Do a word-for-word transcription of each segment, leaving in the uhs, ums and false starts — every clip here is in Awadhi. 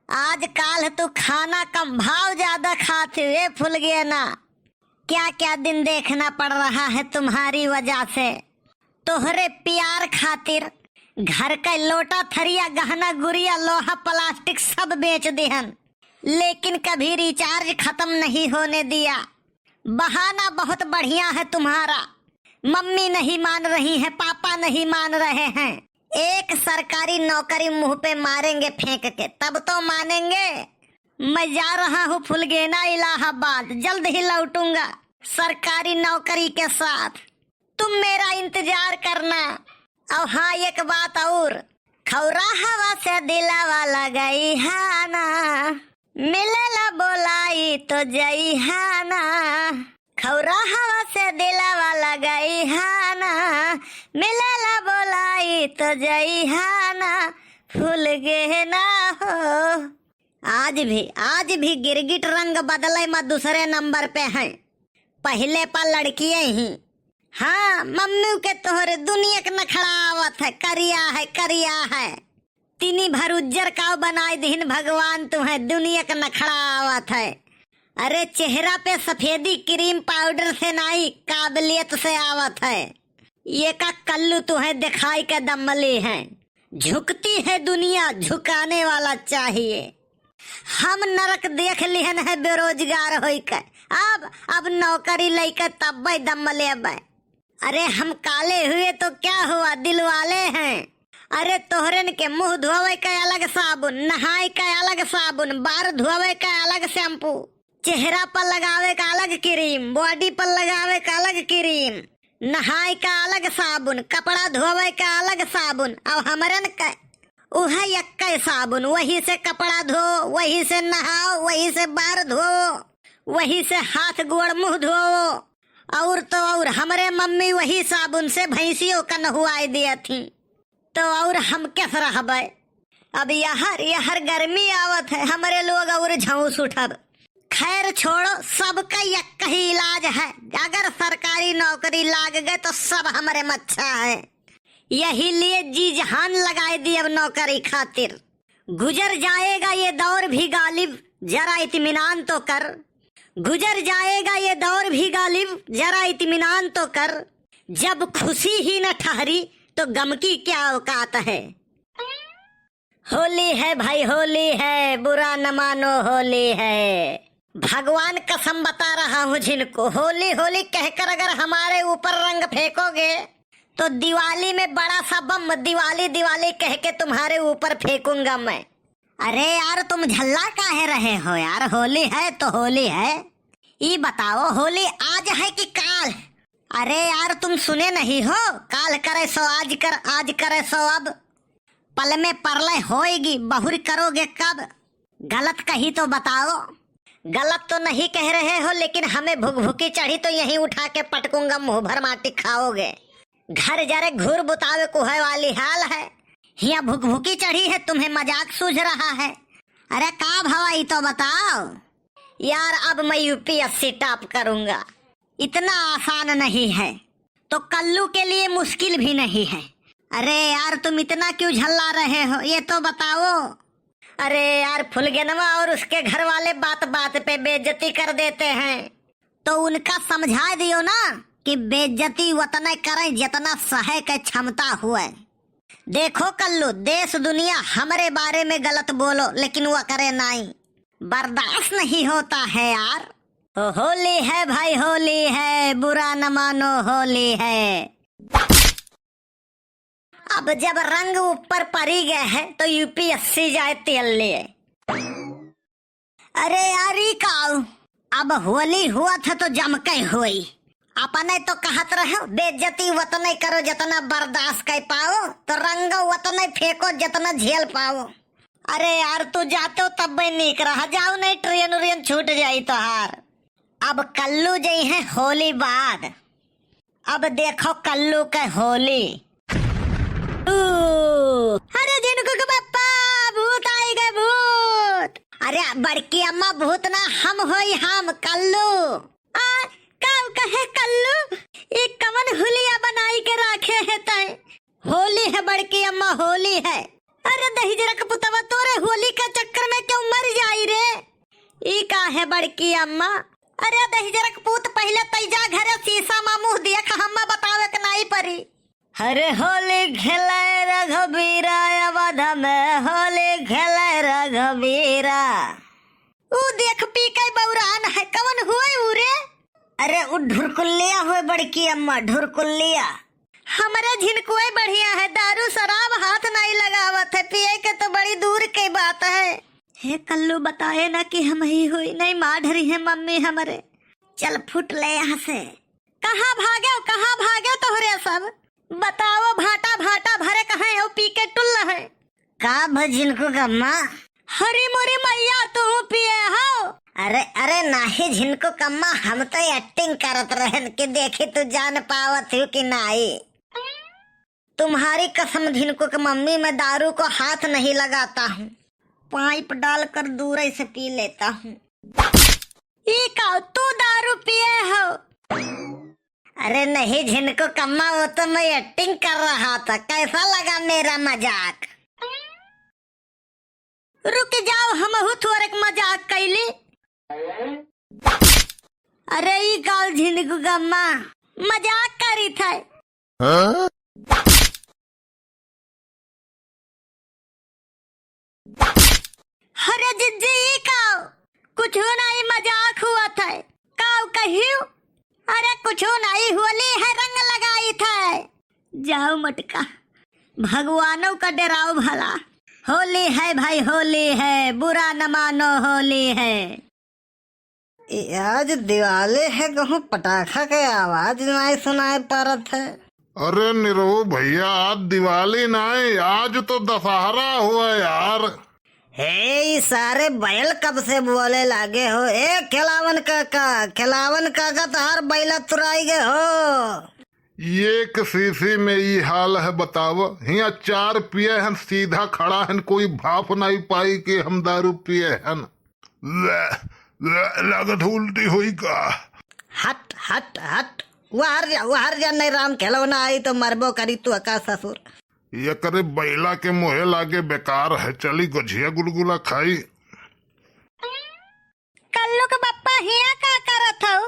आज काल तू खाना कम, भाव ज्यादा खात हुए फुलगेना। क्या क्या दिन देखना पड़ रहा है तुम्हारी वजह से। तोहरे प्यार खातिर घर का लोटा, थरिया, गहना, गुरिया, लोहा, प्लास्टिक सब बेच दिहन, लेकिन कभी रिचार्ज खत्म नहीं होने दिया। बहाना बहुत बढ़िया है तुम्हारा। मम्मी नहीं मान रही है, पापा नहीं मान रहे हैं। एक सरकारी नौकरी मुंह पे मारेंगे फेंक के, तब तो मानेंगे। मैं जा रहा हूँ फुलगेना इलाहाबाद, जल्द ही लौटूंगा सरकारी नौकरी के साथ। तुम मेरा इंतजार करना। और हाँ, एक बात और, खौरा हवा से दिलावा लगई हा ना, मिलेला बोलाई तो जई हा ना। खौरा हवा से दिलावा लगई हा ना, मिलेला बोलाई तो जई हा ना, फुलगेना हो। आज भी, आज भी गिरगिट रंग बदले मा दूसरे नंबर पे हैं, पहिले पर लड़किए ही। हाँ, मम्मी के तोहरे दुनिया के नखड़ा आवत है, करिया है, करिया है। तिनी भर उज्जर काव बनाए दिहिन भगवान तुहें, दुनिया के नखड़ा आवत है। अरे चेहरा पे सफेदी क्रीम पाउडर से नाई, काबिलियत से आवत है। ये का कल्लू तुहें दिखाई के दमली है। झुकती है दुनिया, झुकाने वाला चाहिए। हम नरक देख लिहन है बेरोजगार होई के। अब, अब नौकरी लइके तब्बे दम लेबे। अरे हम काले हुए तो क्या हुआ, दिल वाले हैं। अरे तोहरन के मुंह धोवे के अलग साबुन, नहाए के अलग साबुन, बार धोवे के अलग शैम्पू, चेहरा पर लगावे का अलग क्रीम, बॉडी पर लगावे का अलग क्रीम, नहाए का अलग साबुन, कपड़ा धोवे का अलग साबुन। अब हमरन का उहे यक्के साबुन, वही से कपड़ा धो, वही से नहाओ, वही से बार धो, वही से हाथ गोड़ मुंह धो। और तो और हमरे मम्मी वही साबुन से भैंसियों का नहुआए दिया थी। तो और हम कैसे रहबे? अब यहर, यहर गर्मी आवत है, हमरे लोग और झौंस उठब। खैर छोड़ो, सबका यक्का ही इलाज है। अगर सरकारी नौकरी लाग गए तो सब हमरे मच्छा है। यही लिए जी जहान लगाए दी अब नौकरी खातिर। गुजर जाएगा ये दौर भी गालिब, जरा इत्मीनान तो कर। गुजर जाएगा ये दौर भी गालिब, जरा इत्मीनान तो कर। जब खुशी ही न ठहरी तो गम की क्या औकात है। होली है भाई, होली है, बुरा न मानो, होली है। भगवान कसम बता रहा हूँ जिनको, होली होली कहकर अगर हमारे ऊपर रंग फेंकोगे तो दिवाली में बड़ा सा बम दिवाली दिवाली कह के तुम्हारे ऊपर फेंकूंगा मैं। अरे यार, तुम झल्ला काहे रहे हो यार, होली है तो होली है। ई बताओ, होली आज है कि काल? अरे यार, तुम सुने नहीं हो, काल करे सो आज कर, आज करे सो अब। पल में परलय होएगी, बहुर करोगे कब? गलत कही तो बताओ। गलत तो नहीं कह रहे हो, लेकिन हमें भुकभुकी चढ़ी तो यहीं उठा के पटकूंगा, मुंह भर माटी खाओगे। घर जरे घूर बुतावे कुहे वाली हाल है, हिया भुकभुकी चढ़ी है, तुम्हें मजाक सूझ रहा है। अरे का भवा, ई तो बताओ। यार, अब मैं यूपीएससी टॉप करूंगा। इतना आसान नहीं है, तो कल्लू के लिए मुश्किल भी नहीं है। अरे यार, तुम इतना क्यों झल्ला रहे हो, ये तो बताओ। अरे यार, फुलगेनवा और उसके घर वाले बात बात पे बेइज्जती कर देते हैं, तो उनका समझा दियो ना कि बेइज्जती वतने करें जितना सहे के क्षमता हुए। देखो कल्लू, देश दुनिया हमरे बारे में गलत बोलो, लेकिन वो करे नाई। बर्दाश्त नहीं होता है यार। हो-, होली है भाई, होली है, बुरा न मानो, होली है। अब जब रंग ऊपर परी गए है, तो यूपीएससी जाए तेल लिए। अरे यार, ई का? अब होली हुआ था तो जम के होई। अपने तो कहत रहो, बेइज्जती वतने करो जितना बर्दाश्त कर पाओ, तो रंग वतने फेंको जितना झेल पाओ। अरे यार, तू जातो तब भी नीक रहा, जाओ नहीं ट्रेन उरेन छूट जाई तोहार। अब कल्लू जई है होली बाद। अब देखो कल्लू के होली। ऊ। अरे जिनको के बप्पा, भूत आइगे भूत। अरे बड़की अम्मा, भूत ना हम होई, हम कल्लू। आ, का कहे कल्लू? ई कवन हुलिया बनाई के राखे है तय? होली है बड़की अम्मा, होली है। अरे दहिजरा के पुतवा, तोरे होली के चक्कर में क्यों है बड़की अम्मा। अरे दहिजरक पूत, पहिले तै जा घरे शीशा मा मुँह देख, हम्मा बतावे के नाई परी। हरे होली खेले रघुबीरा, अवध में होली खेले रघुबीरा। ऊ देख पी के बौरान है, कवन हुए ऊ रे? अरे ऊ ढुरकुल्लिया हुए बड़की अम्मा, ढुरकुल्लिया। हमरे झिनकुए बढ़िया है, दारू शराब हाथ नाई लगावत है, पिए के तो बड़ी दूर के बात है। हे कल्लू बताए ना कि हम ही हुई, नहीं मार डरी है मम्मी हमरे। चल फुट ले यहाँ से। कहाँ भागेव, कहाँ भागेव तोहरे सब? बताओ, भाटा भाटा भरे कहाँ हो, पी के टुल्ल है। का भ झिनकू कम्मा? हरी मोरी मैया, तू पिए हो? अरे, अरे नाही झिनकू कम्मा, हम तो acting करत रहन कि देखी तू जान पावत हो कि नाई। तुम्हारी कसम झिनकू के मम्मी, मैं दारू को हाथ नहीं लगाता हूँ, पाइप डालकर दूर से पी लेता हूँ। ई का, तू दारू पिए हो? अरे नहीं झिनकू कम्मा, वो तो मैं acting कर रहा था। कैसा लगा मेरा मजाक? रुक जाओ, हमहू थोरेक मजाक कैली। अरे ई का झिनकू कम्मा, मजाक करी थे। हाँ? अरे जिज्जी, ई का? कुछ नाई, मजाक हुआ था। का कहियो? अरे कुछ नाई, होली है, रंग लगाई था। जाओ मटका, भगवानों का डराओ भला। होली है भाई, होली है, बुरा न मानो, होली है। ए, आज दिवाली है, कहूँ पटाखा के आवाज नाई सुनाई पड़त है। अरे निरहू भैया, आज दिवाली नाई, आज तो दशहरा हुआ यार। हे, ई सारे बैल कब से बोले लागे हो? ए, खेलावन काका, खेलावन काका, तोहार बैला तुराई गए हो। एक शीशी में ई हाल है, बताव। हियाँ चार पिए हन, सीधा खड़ा हन, कोई भाप नाई पाई कि हम दारू पिए हन। ले, ले, लागत उल्टी हुई का? हट, हट, हट। वहर जा, वहर जा, नहीं राम खेलौना आई तो मरबो करी तू अका ससुर। एकरे बैला के मोहे लागे बेकार है, चली गोझिया गुलगुला खाई। कल्लू के बप्पा हिया का करत हौ?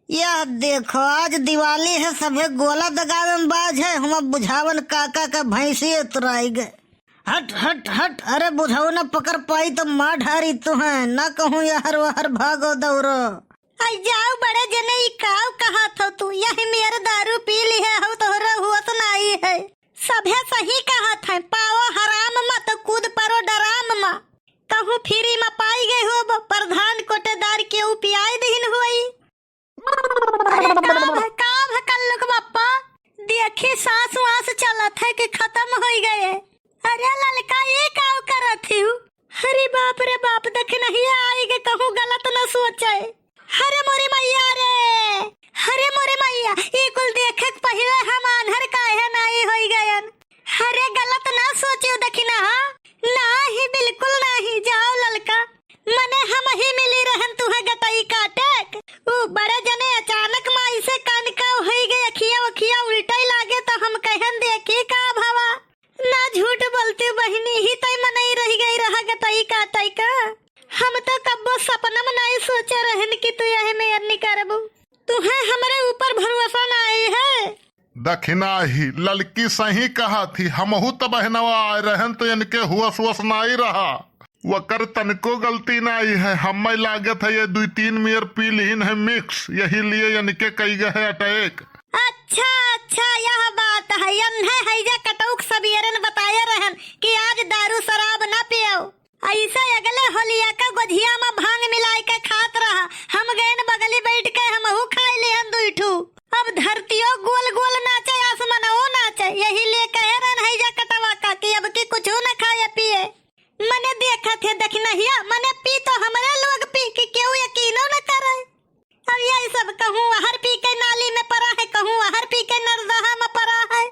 यह देखो, आज दिवाली है, सभे गोला दगावे में बाज है, हम अब बुझावन काका का भैंसी उतराई गए। हट, हट, हट, अरे बुझाऊ न पकड़ पाई तो मार ढारी तुहैं, न कहूँ यहर वहर भागो दौड़ो। आई जाओ बड़े जने, ई काव कहत हौ तू? यही मेर दारू पी लिहे हौ, तोहरा होश नाई है। सभे सही कहत है, पाओ हराम मा तो कूद परो डराम मा। कहूँ फ्री मा पाई गए हो, ब-, प्रधान कोटेदार के ऊ पियाई दहिन होई। अरे का भ-, का भ कल्लुक बप्पा? देखी साँस वाँस चलत है कि खतम होई गए। अरे ललका, ई काव करत हिउ? अरे बाप रे बाप, दखिनहिया आई गे, कहूँ गलत न सोचे। अरे मोरे मैया रे, अरे मोरे मैया, ई कुल देखे के पहिले हम आन्हर काहे नाई होई गयन। अरे गलत ना सोचियो दखिनहा, नाही, बिल्कुल नाही, जाओ ललका, मने हमही मिली रहन तुहे गटई काटेक। ऊ बड़े जने अचानक माई से कान का होई गए, अखिया वखिया उल्टई लागे, तो हम कहन देखी का भवा। ना झूठ बोलती बहिनी, ही तई मनई रहि गई रहा गटई काटई का। हम तो कब्बो सपना में नाई सोचे रहन कि तू यही में अन्नी करबू। तुहे हमरे ऊपर भरोसा नाई है। दखिनही, ललकी सही कहत ही, हमहू त बहनवा आए रहन तो इनके होस वोस नाई रहा। वकर तनको गलती नाई है, हम्मै लागत है ये दुई तीन मियर पी लिहिन है mix, यही लिए इनके कई गए attack। अच्छा, अच्छा, यह बात है। यन्हे हैजा कटौक सबेरन बताए रहन कि आज दारू शराब न पियो। ऐसे अगले होलिया का गोझिया मा भांग मिलाए के खात रहा। हम गएन बगली बैठ के हमहू खाए लिहन दुई ठू। अब धरतियो गोल गोल नाचे, आसमानो नाचे। यही लिए कहे रहन हैजा कटवा का कि अब की कुछू न खाए पिए। मने देखत है दखिनहिया, मने पी तो हमरे लोग पी कि केहू यकीनो न करे। अब यही सब कहूँ अहर पी के नाली में परा है, कहूँ अहर पी के नरदहा में परा है।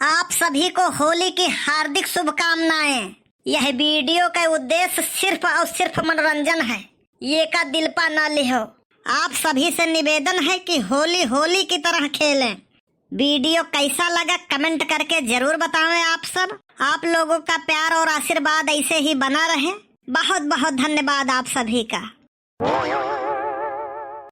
आप सभी को होली की हार्दिक शुभकामनाएं। यह video का उद्देश्य सिर्फ और सिर्फ मनोरंजन है, ये का दिल पा ना लिहो। आप सभी से निवेदन है कि होली होली की तरह खेलें। Video कैसा लगा comment करके जरूर बतावें आप सब। आप लोगों का प्यार और आशीर्वाद ऐसे ही बना रहे। बहुत बहुत धन्यवाद आप सभी का।